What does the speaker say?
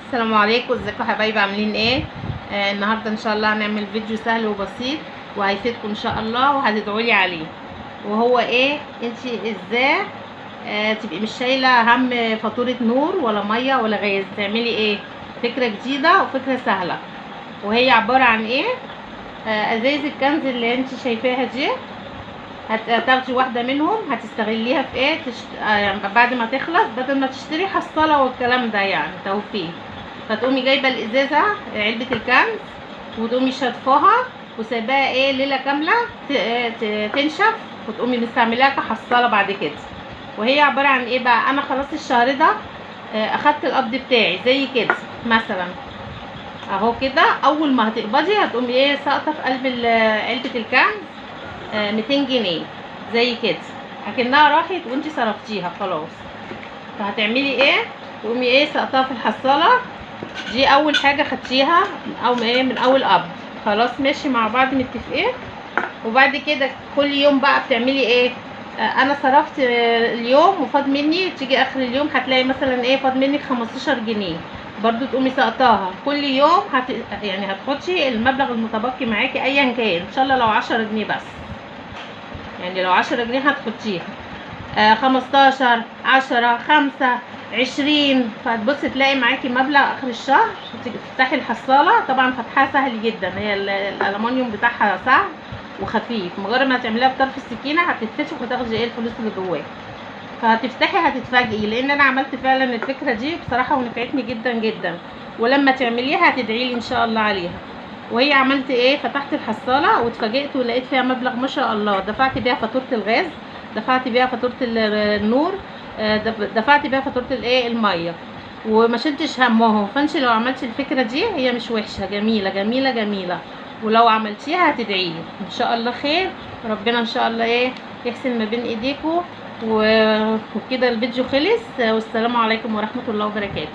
السلام عليكم، ازيكم حبايبي؟ عاملين ايه؟ النهارده ان شاء الله هنعمل فيديو سهل وبسيط وهيفيدكم ان شاء الله وهتدعوا لي عليه. وهو ايه؟ انتي ازاي تبقي مش شايله هم فاتورة نور ولا مية ولا غاز؟ تعملي ايه؟ فكرة جديدة وفكره سهلة، وهي عبارة عن ايه؟ ازايز الكنز اللي انت شايفاها دي، هتاخدي واحدة منهم هتستغليها في ايه؟ بعد ما تخلص بدل ما تشتري حصاله والكلام ده، يعني توفير. فتقومي جايبه الازازه علبة الكنز وتقومي شطفاها وسايباها ايه ليلة كاملة تنشف، وتقومي مستعملاها كحصاله بعد كده. وهي عبارة عن ايه بقى؟ انا خلاص الشهر ده اخدت القبض بتاعي زي كده مثلا اهو كده. اول ما هتقبضي هتقومي ايه ساقطه في قلب علبة الكنز 200 جنيه زي كده، اكنها راحت وانتي صرفتيها خلاص. فهتعملي ايه؟ تقومي ايه ساقطاها في الحصاله دي. اول حاجة خدتيها او ايه من اول قبض، خلاص ماشي مع بعض متفقين. وبعد كده كل يوم بقى بتعملي ايه؟ انا صرفت اليوم وفاض مني، تيجي اخر اليوم هتلاقي مثلا ايه فاض منك 15 جنيه، برضو تقومي سقطاها كل يوم. يعني هتحطي المبلغ المتبقي معاكي ايا كان، ان شاء الله لو 10 جنيه بس، يعني لو 10 جنيه هتحطيها، 15 10 5 20. فهتبصي تلاقي معاكي مبلغ اخر الشهر. تفتحي الحصاله، طبعا فتحها سهل جدا، هي الالومنيوم بتاعها سهل وخفيف، مجرد ما تعمليها بطرف السكينة هتتفتح وتاخدي ايه الفلوس اللي جواها. فهتفتحي هتتفاجئي، لان انا عملت فعلا الفكرة دي بصراحة ونفعتني جدا جدا. ولما تعمليها هتدعيلي ان شاء الله عليها. وهي عملت ايه؟ فتحت الحصاله واتفاجئت ولقيت فيها مبلغ ما شاء الله، دفعت بيها فاتورة الغاز، دفعت بيها فاتورة النور، دفعت بيها فاتورة الايه المية، وما شلتش همهم. فانت لو عملتي الفكرة دي هي مش وحشة، جميلة جميلة جميلة، ولو عملتيها هتدعيلي ان شاء الله خير. ربنا ان شاء الله ايه يحسن ما بين ايديكم. وكده الفيديو خلص، والسلام عليكم ورحمة الله وبركاته.